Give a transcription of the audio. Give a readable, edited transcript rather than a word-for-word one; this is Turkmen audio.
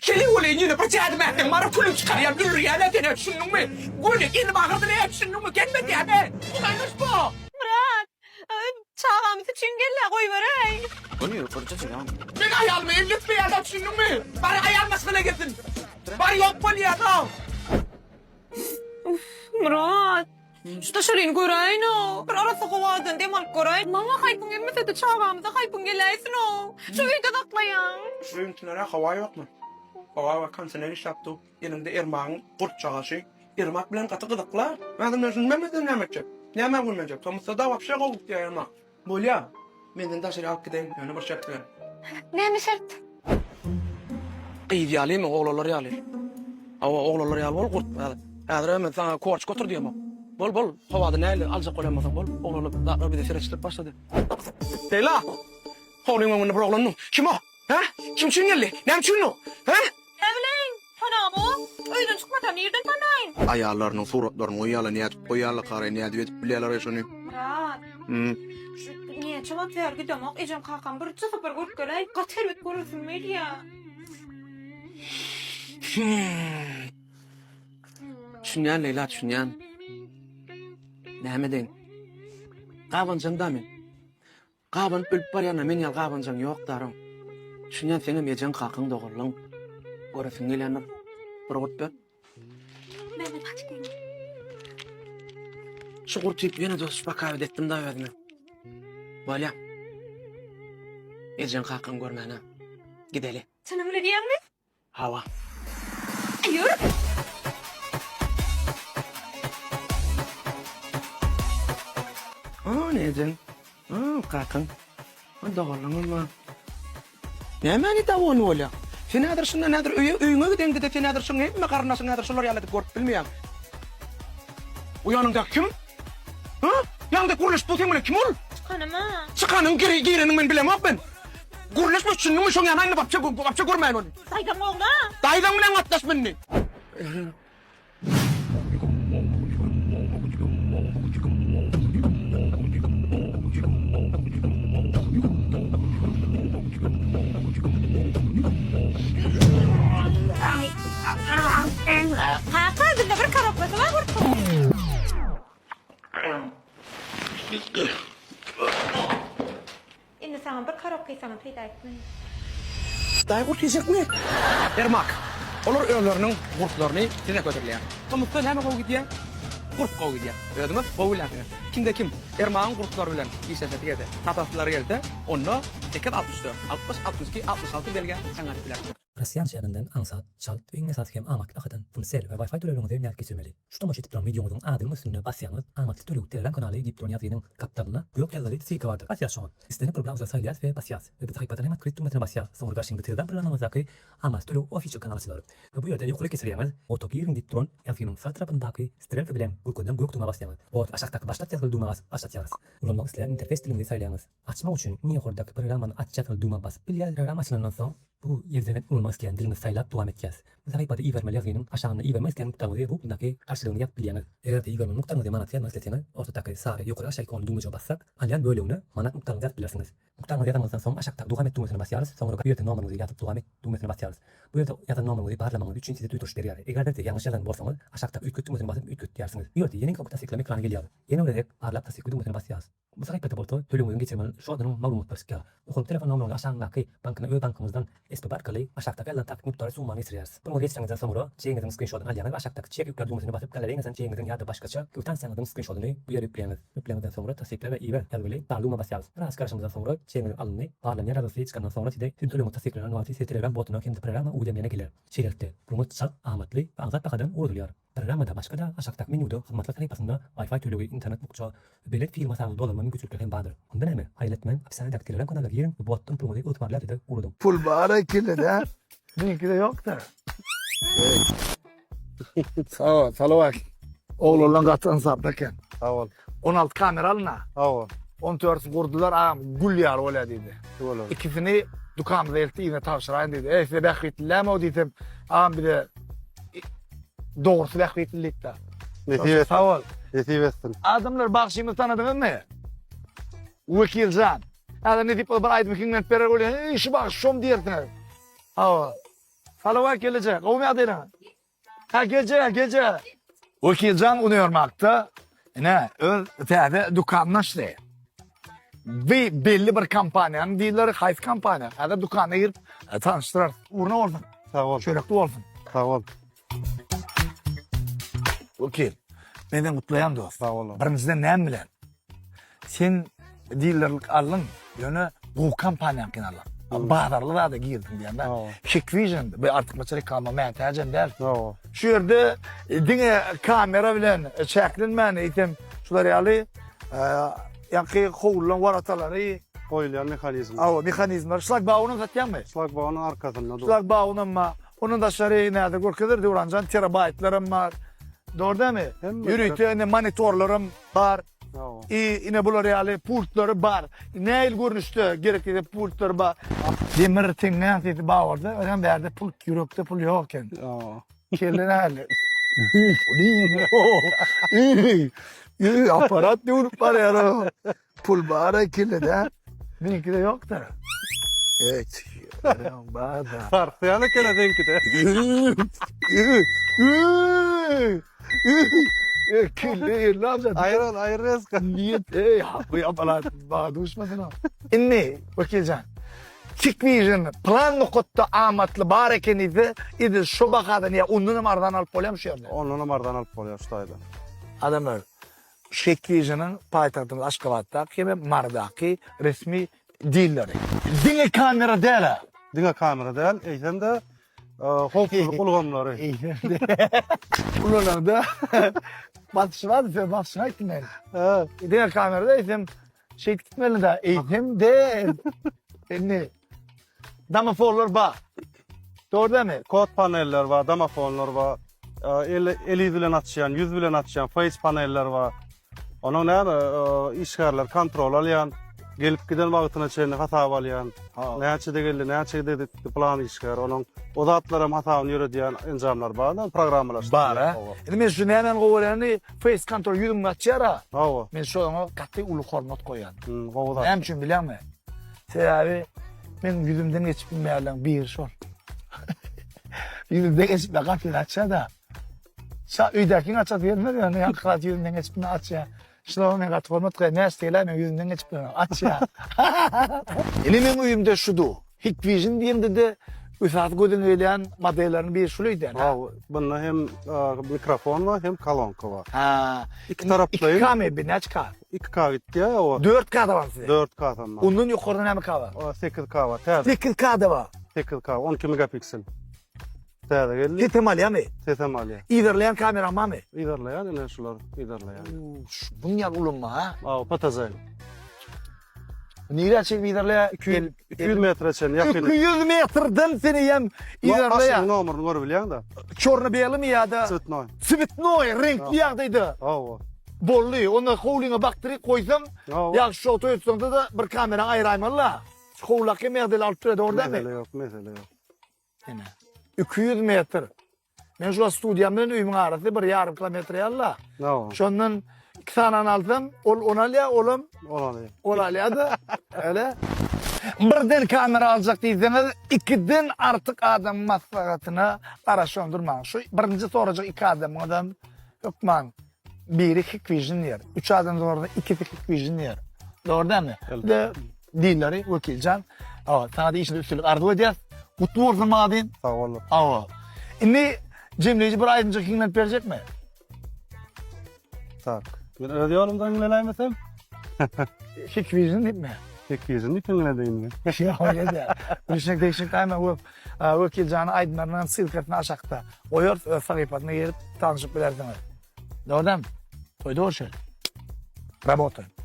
Kele boleýin ýöne bir jädim ätseň mara külüň çykarýan öldürýän-ä seni düşündiňmi? Göni elim agyrdyr-ä düşündiňmi? Gelme diýýän-ä. Ulanmyş bu. Myrat, çagamyz üçin gel-ä goýberäý. Göni ýokarja çygan. Men aýalymy elletmeýän-ä düşündiňmi? Bar aýal maşgala gelsin. Bar ýok bolýan-a. Uff, Myrat. Şu daşaryny göräýin-ow. Bir arassa howadan dem alyp göräýin. Maňa haýpyň gelmese-de çagamyza haýpyň geläýsin-ow. Şu öýde saklaýaň. Şu öýüň içinde howa ýokmy? Howa bar, kondisioner işläp dur. Eliňde Ermagyň gurtjagaşy. Ermak bilen gaty gyzykly. Häzir men şuny näme näme etjek? Nämä güýmenjek? Tomusda-da wapşe gowy gitýär Ermak. Bolýa. Menden daşary alyp gideýin, ýöne bir şert bilen. Näme şert? Gyz ýalymy, oglanlar ýaly? Hawa, oglanlar ýaly bol, gurt. Häzir, häzir men saňa korçik otur diýemok. Bol, bol, howada nähili aljak bolýan bolsaň bol. Oglanlar zatlar bize seretişdirip başlady. Leýla! Howlyň öňünde bir oglan dur. Kim o? Hä? Kim üçin geldi? Näme üçin o? Hä? Näbileýin, tanamok. Öýden çykmasam nirden tanaýyn? Aýallarynyň suratlaryny goýýarlar, nädip goýýarlar, nädip edip bilýärler şony? Myrat. Şu näçe wagt bäri gidemok, ejem kakam birje sapar görüp geläý, gaty erbet göresim gelýä. Düşünýän Leýla, düşünýän. Näme edeýin? Gabanjaň-da men. Gabanyp ölüp barýan-a men ýaly gabanjaň ýok daryň. Düşünýän seňem ejeň kakaň doganlaň. Göresiň gelýändir. Bir gurt ber. Menden gaçyp gelme. Şu gurty iýip ýene dost şpakawet etdim da özüme. Bolýa. Ejeň kakaň görmäne. Gideli. Çynyň bilen diýýäňmi? Hawa. Ýör. O nejeň? O kakaň. O doganlaňam bar. Nämäni dawony bolýa? Sen häzir şundan häzir öýe öýüňe gideňde-de sen häzir şuň hemme garyndaşyň häzir şular ýaly edip görüp bilmeýäň. O ýanyňdaky kim? Hä? Ýanyňdaky gürleşip dur seň bilen kim ol? Çykanyma. Çykanyň giri gireniň men bilemok men. Gürleşme düşündiňmi şoň ýanyna indi wapşe wapşe görmäýin ony. Daýzaň ogla. Daýzaň bilen gatnaşma indi. Kaka bizde bir korobkasy bar gurtun. Indi saňa bir korobka saňa peýda etmez. Daýy gurt iýjekmi? Ermak. Olar özleriniň gurtlaryny size hödürleýär. Tomusda näme gowy gidýär? Gurt gowy gidýär. Özüňiz gowy bilýänsiňiz. Kimde kim Ermagyň gurtlary bilen işleşesi gelse, satasylar gelse, onda 8 64 60 62 66 belgä jaň atyp bilersiňiz. Russian şäherinden aňsat, çalt we iň esasy hem amatly bahadan Tmcell we Wi-Fi tölegleriňizi nädip geçirmeli? Şu tomaşa edip duran wideoňyzyň adynyň üstünde basýaňyz, amatly töleg Telegram kanaly diýip duran ýazgynyň gapdalynda gök ýazgyly ssylka bardyr. Basýas şoňa. Islendik bir browser saýlaýas we basýas. We bu sahypadan hem otkryt düwmesine basýas. Soňra garşyňyzda Telegram programmamyzdaky amatly töleg official kanaly açylar. We bu ýerde ýokary geçirýäňiz, Oto giriň diýip duran ýazgynyň sag tarapyndaky strelka bilen görkezilen gök düwmä basýaňyz. Ot aşakdaky başlat ýazgyly düwmä basyp başlatýarys. Ulanmak isleýän interfeýs diliňizi saýlaýaňyz. Açmak üçin iň ýokardaky programmany aç ýazgyly düwmä basyp bilýäris. Programma açylandan soň bu ýerden ulanmak isleýän diliňizi saýlap dowam etýäris. Bu sahypada ibermeli ýazgynyň aşagynda ibermek isleýän mukdaryňyzy rubldaky garşylygyny ýazyp bilýäňiz. Eger-de ibermeli mukdaryňyzy manatda ýazmak isleseňiz, ortadaky sary ýokary aşa ikonly düwmejige bassak, alýan bölegine manat mukdaryňyzy ýazyp bilersiňiz. Mukdaryňyzy ýazanyňyzdan soň aşakdaky Dowam et düwmesine basýarys, soňra bu ýerde nomeriňizi ýazyp Dowam et düwmesine basýarys. Bu ýerde ýazan nomeriňizi barlamagyňyz üçin size duýduryş berýär. Eger-de ýalňyş ýazan bolsaňyz, aşakdaky Üýtget düwmesine basyp üýtgetýärsiňiz. Bu ýerde ýene ikinji tassyklama ekrany gelýär. Ýene bir gezek barlap Tassykla düwmesine basýarys. Bu sahypada bolsa tölegiňiziň geçirmeli şodunyň maglumatlary çykýar. Ýokarky telefon nomeryňyzy aşagyndaky bankyna öz bankyňyzdan SPB arkaly aşakdaky ýazylan takyk mukdary summany geçirýäris. Puluňyzy geçireňizden soňra çegiňiziň skrinşodyny alýaňyz we aşakdaky çek ýükler düwmesine basyp galereýaňyzdan çegiňiziň ýa-da başgaça kwitansiýaňyzyň skrinşodyny bu ýere ýükleýäňiz. Ýükläňizden soňra tassykla we iber ýazgyly sary düwmä basýarys. Biraz garaşyňyzdan soňra çegiňiziň alyndy, barlanýar ýazgysy çykandan soňra size siziň tölegiňiz tassyklanan wagty size Telegram botuna hem-de programma uwidemleniýe geler. Şeýlelikde, puluňyz çalt, amatly we aňsat bahadan ugradylýar. Programmada başga-da aşakdaky menýuda hyzmatlar sahypasynda Wi-Fi tölegi, internet bukja we beýleki firma sanly dolanma mümkinçilikleri hem bardyr. Onda näme, haýal etmän, opisaniýadaky Telegram kanala giriň we botdan puluňyzy ygtybarly ýagdaýda ugradyň. Pul bar ekeni-dä. Meňkide ýok-da. Sag bol, salawat. Oglanlaň gaty ynsaply eken. Sag bol. 16 kamera alyn-a. Sag bol. 14-si gurdular, agam gül ýaly bolýar diýdi. Bolar. Ikisini dükanymyza eltdi, yzyna tabşyraýyn diýdi. Eý, size bähbitli dälmi-ow diýsem, agam bize Dogrusy bähbitli diýipdir. Nesip etsin. Sag bol. Nesip etsin. Adamlar bagşymyzy tanadyňyzmy? Wekiljan. Häzir nesip bolsa bir aýdym hiňlenip berer welin, eý şu bagşy şom diýersiňiz. Hawa. Salawat gelejek. Gowy ýagdaýlaryňyz? Ha geljek, geljek. Wekiljan Unermakda ine öz täze dükanyny açdy. Bi belli bir kompaniýanyň dileri, haýsy kompaniýa? Häzir dükana girip e, tanyşdyrarys. Ugruna bolsun. Sag bol. Çörekli bolsun. Sag bol. Wekil, men seni gutlaýan dost. Sag bol. Birinjiden näme bilen? Sen dilerlik aldyň, ýöne gowy kompaniýanyňkyny aldyň. Bazarly zada girdiň diýende. Hikvision bu artykmaç reklama mätäjem däl. Şu ýerde e, diňe kamera bilen çäklenmän eýsem şular ýaly e, ýaňky howlulan waratalary goýulýan mehanizm. Awa, mehanizmler. Şlagbaumyny satýaňmy? Şlagbaumyň arkasynda dur. Şlagbaumam bar. Ondan daşary näde görkezer Döwranjan terabaytlaram bar. Dogry dälmi? Ýörite ine monitorlaram bar. I ine bular ýaly pultlary bar. Nähili görnüşde gerek diýse pultlary bar. Demir teňňäň sesi bar bolsa, özem bärde pul ýürekde pul ýok eken. Kelle nähili? Aparat döwülip barýar. Pul bar kellede. Meňkide ýokdur. Evet. Bar da. Sarsýan eken seňkide. Kelle elli amca. Aýr ol, aýr reska. Niýet, ey, bu aparat baga duşmasyn. Indi, Wekiljan, Hikvision plan nokatda amatly bar eken diýse, edil şo bahadan ýa ondan hem arzan alyp bolýarmy şu ýerde? Ondan hem arzan alyp bolýar şu taýda. Adamlar, Hikvisionyň paýtagtymyz Aşgabatdaky hem Marydaky resmi dilleri. Diňe kamera däl-ä. Diňe kamera däl, eýsem-de howpsuzlyk ulgamlary. Eýsem-de. Ulanaňda basyşy bardy, söz basyşyny aýtdym men. Diňe kamera däl, eýsem şeýdip gitmeli-dä, eýsem-de. Indi domofonlar bar. Dogry dälmi? Kod paneller bar, domofonlar bar. El el bilen açýan, ýüz bilen açýan face paneller bar. Onuň näme, işgärler kontrol alýan, gelip giden wagtyna çenli hasap alýan. Näçede geldi, näçede gitdi plan işgär. Onuň o zatlaram hasabyny ýöredýän enjamlar bar-da, programmalaşdyrylan. Bar-a. Indi men şu nämäni gowy görýäni, face kontrol ýüzüňi açýar-a. Hawa. Men şoňa gaty uly hormat goýýan. Gowy zat. Näme üçin bilýäňmi? Sebäbi meň ýüzümden geçip bilmeýänleriň biri şol. Ýüzümden geçip bilmeýän gapyny açýar-da. Şa öýdäkiň açasy gelmez ýöne ýaňky zat ýüzümden geçip bilmän açýar. Şulara men gaty hormat goýýan. Näçe diýilä men ýüzümden geçip bilemok. Açýar. Ine meň öýümde şudu. Hikvision diýende-de esasy gözüňe gelýän modelleriniň biri şul öýdän. Haw, bunda hem mikrofon bar, hem kolonka bar. Ha. Iki taraplaýyn. 2K mi? Näçe K? 2K gitýär o. 4K da bar sizde. 4K sam bar. Ondan ýokarda näme K bar? 8K bar. Täze. 8K da bar. 8K, 12 megapiksel. Täze geldi. Sesem alýarmy? Sesem alýar. Yzarlaýan kameraň barmy? Yzarlaýan ine şular yzarlaýan. Buň ýaly ulanma ha. Aw, PTZ. Nirä çenli yzarlaýar? 200 200 metre çenli ýakyn. 200 metrden seni hem yzarlaýar. Maşynyň nomerini görüp bilýäň-de. Çorno-belymy ýa-da? Tsvetnoý. Tsvetnoý reňkli ýagdaýda. Hawa. Boldy. Onda howlyňa bakdyryp goýsaň, ýagşy şow toý etseňde-de bir kameraňy aýraýmaly-la. Howlak hem ýagdaýly alyp durýar, dogry dälmi? Mesele ýok, mesele ýok. Ine. 200 metr. Men şu studiýam bilen öýümiň arasy bir ýarym kilometr ýaly-la. Şondan iki sanyny alsam, ol ony alýar, olam ol alýar. Ol alýar-da, öyle. Birden kamera aljak diýseňiz, ikiden artyk adamyň maslahatyna garaşyp durmaň. Şu birinji sorajak iki adamyňyzam hökman Biri Hikvision diýer. Üç adam zorda ikisi Hikvision diýer. Dogry dälmi? De dilleri Wekiljan. Awa, sana da işinde üstünlik arzuw edýäs. Gutly bolsun magazin. Sag bol. Awa. Indi jemleýji bir aýdymjyk hiňlenip berjekmi? Tak. Men öz ýolumdan hiňlenäýmesem? Hikvision diýipmi? Hikvision diýip hiňledeýinmi? Ýok, öyle däl. Düşünek degişik daýma we Wekil janyň aýdymlarynyň ssylkasyny aşakda goýarys, öz sahypasyna girip tanşyp bilersiňiz. Dogry dälmi? Toýda görşeli. Rabotaýym.